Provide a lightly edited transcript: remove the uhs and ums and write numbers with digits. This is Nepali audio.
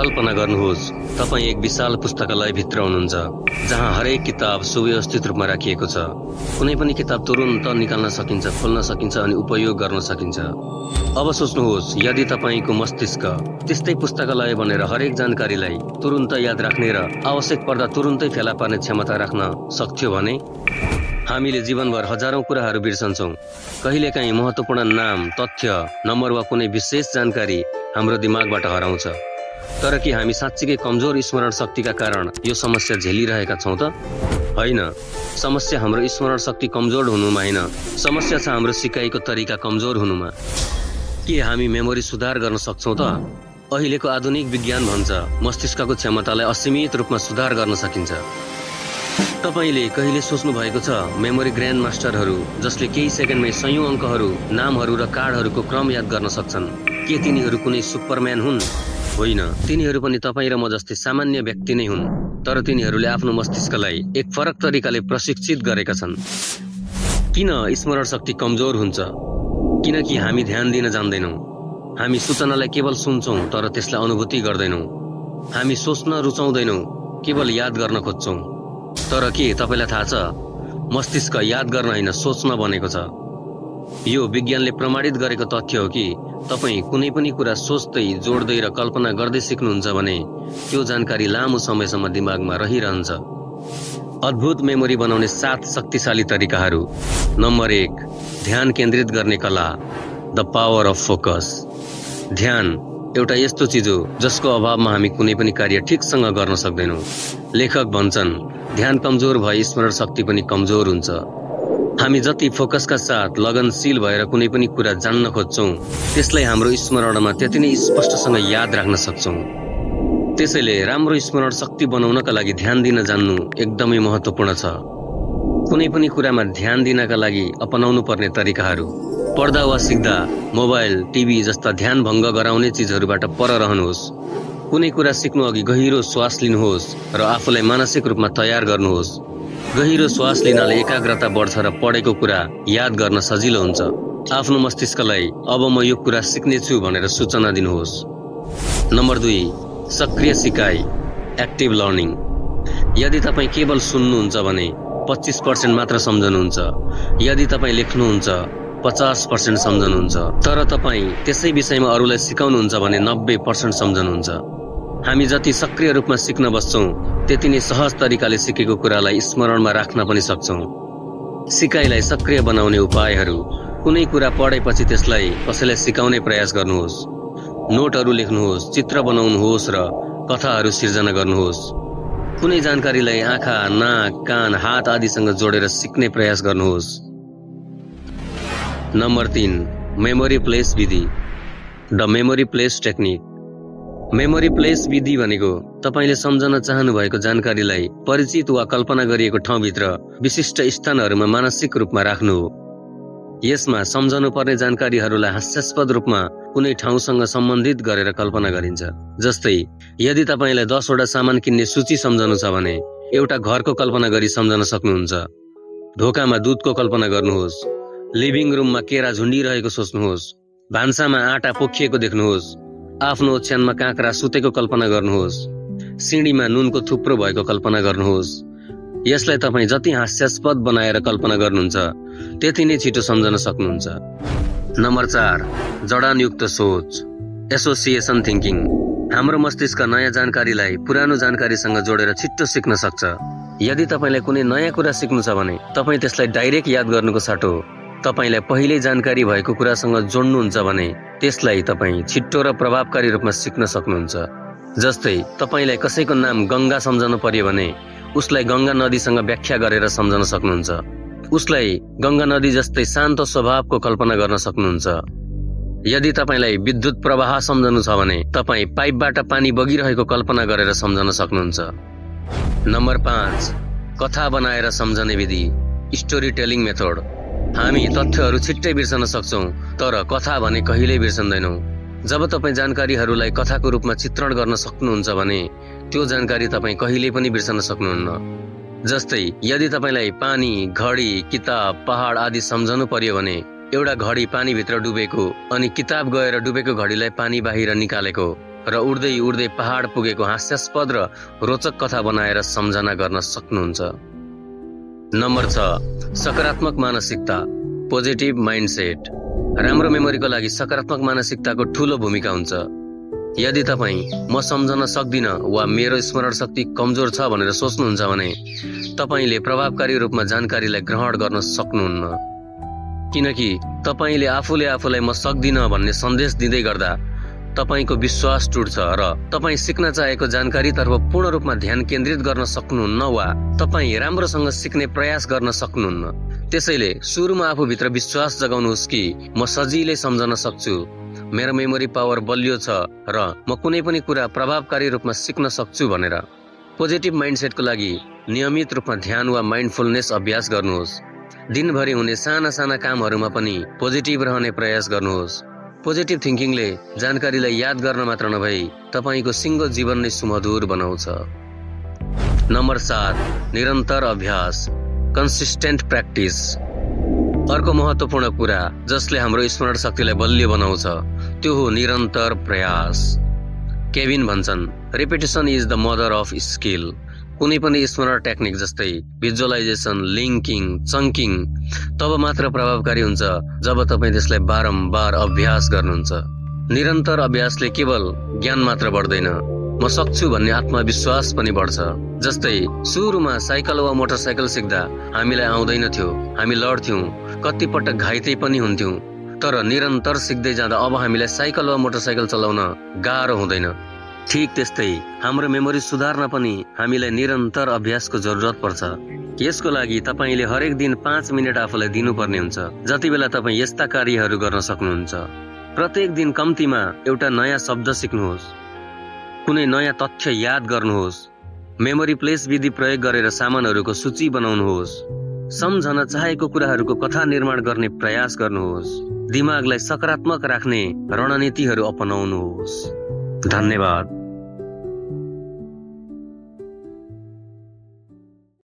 कल्पना गर्नुहोस् तपाईँ एक विशाल पुस्तकालय भित्र हुनुहुन्छ जहाँ हरेक किताब सुव्यवस्थित रूपमा राखिएको छ। कुनै पनि किताब तुरुन्त निकाल्न सकिन्छ, खोल्न सकिन्छ अनि उपयोग गर्न सकिन्छ। अब सोच्नुहोस् यदि तपाईँको मस्तिष्क त्यस्तै पुस्तकालय बनेर हरेक जानकारीलाई तुरुन्त याद राख्ने र आवश्यक पर्दा तुरुन्तै फेला पार्ने क्षमता राख्न सक्थ्यो भने हामीले जीवनभर हजारौं कुराहरू बिर्सन्छौं। कहिलेकाहीँ महत्त्वपूर्ण नाम, तथ्य, नम्बर वा कुनै विशेष जानकारी हाम्रो दिमागबाट हराउँछ। तर के हामी साँच्चीकै कमजोर स्मरण शक्तिका कारण यो समस्या झेलिरहेका छौं त? होइन, समस्या हाम्रो स्मरण शक्ति कमजोर हुनुमा होइन, समस्या छ हाम्रो सिकाइको तरिका कमजोर हुनुमा। के हामी मेमोरी सुधार गर्न सक्छौं त? अहिलेको आधुनिक विज्ञान भन्छ मस्तिष्कको क्षमतालाई असीमित रूपमा सुधार गर्न सकिन्छ। तपाईले कहिले सोच्नु भएको छ मेमोरी ग्रान्ड मास्टरहरू जसले केही सेकेन्डमै सयौं अङ्कहरू, नामहरू र कार्डहरूको क्रम याद गर्न सक्छन्, के तिनीहरू कुनै सुपरम्यान हुन्? होइन, तिनीहरू पनि तपाईँ र म जस्तै सामान्य व्यक्ति नै हुन्। तर तिनीहरूले आफ्नो मस्तिष्कलाई एक फरक तरिकाले प्रशिक्षित गरेका छन्। किन स्मरण शक्ति कमजोर हुन्छ? किनकि हामी ध्यान दिन जान्दैनौँ। हामी सूचनालाई केवल सुन्छौँ तर त्यसलाई अनुभूति गर्दैनौँ। हामी सोच्न रुचाउँदैनौँ, केवल याद गर्न खोज्छौँ। तर के तपाईलाई थाहा छ, मस्तिष्क याद गर्न होइन सोच्न बनेको छ। यो विज्ञानले प्रमाणित गरेको तथ्य हो कि तपाईँ कुनै पनि कुरा सोच्दै, जोड्दै र कल्पना गर्दै सिक्नुहुन्छ भने त्यो जानकारी लामो समयसम्म दिमागमा रहिरहन्छ। अद्भुत मेमोरी बनाउने 7 शक्तिशाली तरिकाहरू। नम्बर 1, ध्यान केन्द्रित गर्ने कला, द पावर अफ फोकस। ध्यान एउटा यस्तो चिज हो जसको अभावमा हामी कुनै पनि कार्य ठिकसँग गर्न सक्दैनौँ। लेखक भन्छन् ध्यान कमजोर भए स्मरण शक्ति पनि कमजोर हुन्छ। हामी जति फोकसका साथ लगनशील भएर कुनै पनि कुरा जान्न खोज्छौँ त्यसलाई हाम्रो स्मरणमा त्यति नै स्पष्टसँग याद राख्न सक्छौँ। त्यसैले राम्रो स्मरण शक्ति बनाउनका लागि ध्यान दिन जान्नु एकदमै महत्त्वपूर्ण छ। कुनै पनि कुरामा ध्यान दिनका लागि अपनाउनु पर्ने तरिकाहरू। पढ्दा वा सिक्दा मोबाइल, टिभी जस्ता ध्यान भङ्ग गराउने चिजहरूबाट पर रहनुहोस्। कुनै कुरा सिक्नु अघि गहिरो श्वास लिनुहोस् र आफूलाई मानसिक रूपमा तयार गर्नुहोस्। गहिरो श्वास लिनाले एकाग्रता बढ्छ र पढेको कुरा याद गर्न सजिलो हुन्छ। आफ्नो मस्तिष्कलाई अब म यो कुरा सिक्नेछु भनेर सूचना दिनुहोस्। नम्बर 2, सक्रिय सिकाइ, एक्टिभ लर्निङ। यदि तपाईँ केवल सुन्नुहुन्छ भने 25% मात्र सम्झनुहुन्छ। यदि तपाईँ लेख्नुहुन्छ 50% सम्झनुहुन्छ। तर तपाईँ त्यसै विषयमा अरूलाई सिकाउनुहुन्छ भने 90% सम्झनुहुन्छ। हामी जति सक्रिय रूपमा सिक्न बस्छौँ त्यति नै सहज तरिकाले सिकेको कुरालाई स्मरणमा राख्न पनि सक्छौँ। सिकाइलाई सक्रिय बनाउने उपायहरू। कुनै कुरा पढेपछि त्यसलाई कसैलाई सिकाउने प्रयास गर्नुहोस्। नोटहरू लेख्नुहोस्, चित्र बनाउनुहोस् र कथाहरू सिर्जना गर्नुहोस्। कुनै जानकारीलाई आँखा, नाक, कान, हात आदिसँग जोडेर सिक्ने प्रयास गर्नुहोस्। नम्बर 3, मेमोरी प्लेस विधि, the memory place technique. Memory place विधि भनेको तपाईले सम्झन चाहनु भएको जानकारीलाई परिचित वा कल्पना गरिएको ठाउँभित्र विशिष्ट स्थानहरूमा मानसिक रूपमा राख्नु हो। यसमा सम्झनु पर्ने जानकारीहरूलाई हास्यास्पद रूपमा कुनै ठाउँसँग सम्बन्धित गरेर कल्पना गरिन्छ। जस्तै यदि तपाईलाई 10 वटा सामान किन्ने सूची सम्झनु छ भने एउटा घरको कल्पना गरी सम्झन सक्नुहुन्छ। ढोकामा दुधको कल्पना गर्नुहोस्। लिभिङ रुममा केरा झुन्डिरहेको सोच्नुहोस्। भान्सामा आटा पोखिएको देख्नुहोस्। आफ्नो ओछ्यानमा काँक्रा सुतेको कल्पना गर्नुहोस्। सिँढीमा नुनको थुप्रो भएको कल्पना गर्नुहोस्। यसलाई तपाईँ जति हास्यास्पद बनाएर कल्पना गर्नुहुन्छ त्यति नै छिटो सम्झन सक्नुहुन्छ। नम्बर 4, जडानयुक्त सोच, एसोसिएसन थिङ्किङ। हाम्रो मस्तिष्क नयाँ जानकारीलाई पुरानो जानकारीसँग जोडेर छिट्टो सिक्न सक्छ। यदि तपाईँलाई कुनै नयाँ कुरा सिक्नु छ भने तपाईँ त्यसलाई डाइरेक्ट याद गर्नुको साटो तपाईलाई पहिल्यै जानकारी भएको कुरासँग जोड्नुहुन्छ भने त्यसलाई तपाईँ छिट्टो र प्रभावकारी रूपमा सिक्न सक्नुहुन्छ। जस्तै तपाईलाई कसैको नाम गङ्गा सम्झनु पर्यो भने उसलाई गङ्गा नदीसँग व्याख्या गरेर सम्झन सक्नुहुन्छ। उसलाई गङ्गा नदी जस्तै शान्त स्वभावको कल्पना गर्न सक्नुहुन्छ। यदि तपाईलाई विद्युत प्रवाह सम्झनु छ भने तपाईँ पाइपबाट पानी बगिरहेको कल्पना गरेर सम्झन सक्नुहुन्छ। नम्बर 5, कथा बनाएर सम्झने विधि, स्टोरी टेलिङ मेथड। हामी तथ्यहरू छिट्टै बिर्सन सक्छौँ तर कथा भने कहिल्यै बिर्सदैनौँ। जब तपाईँ जानकारीहरूलाई कथाको रूपमा चित्रण गर्न सक्नुहुन्छ भने त्यो जानकारी तपाईँ कहिल्यै पनि बिर्सन सक्नुहुन्न। जस्तै यदि तपाईलाई पानी, घडी, किताब, पहाड आदि सम्झनु पर्यो भने एउटा घडी पानीभित्र डुबेको अनि किताब गएर डुबेको घडीलाई पानी बाहिर निकालेको र उड्दै उड्दै पहाड पुगेको हास्यास्पद र रोचक कथा बनाएर सम्झना गर्न सक्नुहुन्छ। नम्बर 6, सकारात्मक मानसिकता, पोजिटिभ माइन्डसेट। राम्रो मेमोरीको लागि सकारात्मक मानसिकताको ठूलो भूमिका हुन्छ। यदि तपाईँ म सम्झन सक्दिनँ वा मेरो स्मरण शक्ति कमजोर छ भनेर सोच्नुहुन्छ भने तपाईँले प्रभावकारी रूपमा जानकारीलाई ग्रहण गर्न सक्नुहुन्न, किनकि तपाईँले आफूलाई म सक्दिनँ भन्ने सन्देश दिँदै गर्दा तपाईँको विश्वास टुट्छ र तपाईँ सिक्न चाहेको जानकारीतर्फ पूर्ण रूपमा ध्यान केन्द्रित गर्न सक्नुहुन्न वा तपाईँ राम्रोसँग सिक्ने प्रयास गर्न सक्नुहुन्न। त्यसैले सुरुमा आफूभित्र विश्वास जगाउनुहोस् कि म सजिलै सम्झन सक्छु, मेरो मेमोरी पावर बलियो छ र म कुनै पनि कुरा प्रभावकारी रूपमा सिक्न सक्छु भनेर। पोजिटिभ माइन्डसेटको लागि नियमित रूपमा ध्यान वा माइन्डफुलनेस अभ्यास गर्नुहोस्। दिनभरि हुने साना साना कामहरूमा पनि पोजिटिभ रहने प्रयास गर्नुहोस्। पोजिटिभ थिङ्किङले जानकारीलाई याद गर्न मात्र नभई तपाईँको सिङ्गो जीवन नै सुमधुर बनाउँछ। नम्बर 7, निरन्तर अभ्यास, कन्सिस्टेन्ट प्र्याक्टिस। अर्को महत्त्वपूर्ण कुरा जसले हाम्रो स्मरण शक्तिलाई बलियो बनाउँछ त्यो हो निरन्तर प्रयास। केभिन भन्छन्, repetition is the mother of skill. कुनै पनि स्मरण टेक्निक जस्तै भिजुअलाइजेसन, लिङ्किङ, चङ्किङ तब मात्र प्रभावकारी हुन्छ जब तपाईँ त्यसलाई बारम्बार अभ्यास गर्नुहुन्छ। निरन्तर अभ्यासले केवल ज्ञान मात्र बढ्दैन, म सक्छु भन्ने आत्मविश्वास पनि बढ्छ। जस्तै सुरुमा साइकल वा मोटरसाइकल सिक्दा हामीलाई आउँदैन थियो, हामी लड्थ्यौँ, कतिपटक घाइते पनि हुन्थ्यौँ, तर निरन्तर सिक्दै जाँदा अब हामीलाई साइकल वा मोटरसाइकल चलाउन गाह्रो हुँदैन। ठीक त्यस्तै हाम्रो मेमोरी सुधार्न पनि हामीलाई निरन्तर अभ्यासको जरुरत पर्छ। यसको लागि तपाईँले हरेक दिन 5 मिनट आफूलाई दिनुपर्ने हुन्छ। जति बेला तपाईँ यस्ता कार्यहरू गर्न सक्नुहुन्छ। प्रत्येक दिन कम्तीमा एउटा नयाँ शब्द सिक्नुहोस्, कुनै नयाँ तथ्य याद गर्नुहोस्, मेमोरी प्लेस विधि प्रयोग गरेर सामानहरूको सूची बनाउनुहोस्, सम्झन चाहेको कुराहरूको कथा निर्माण गर्ने प्रयास गर्नुहोस्, दिमागलाई सकारात्मक राख्ने रणनीतिहरू अपनाउनुहोस्। धन्यवाद।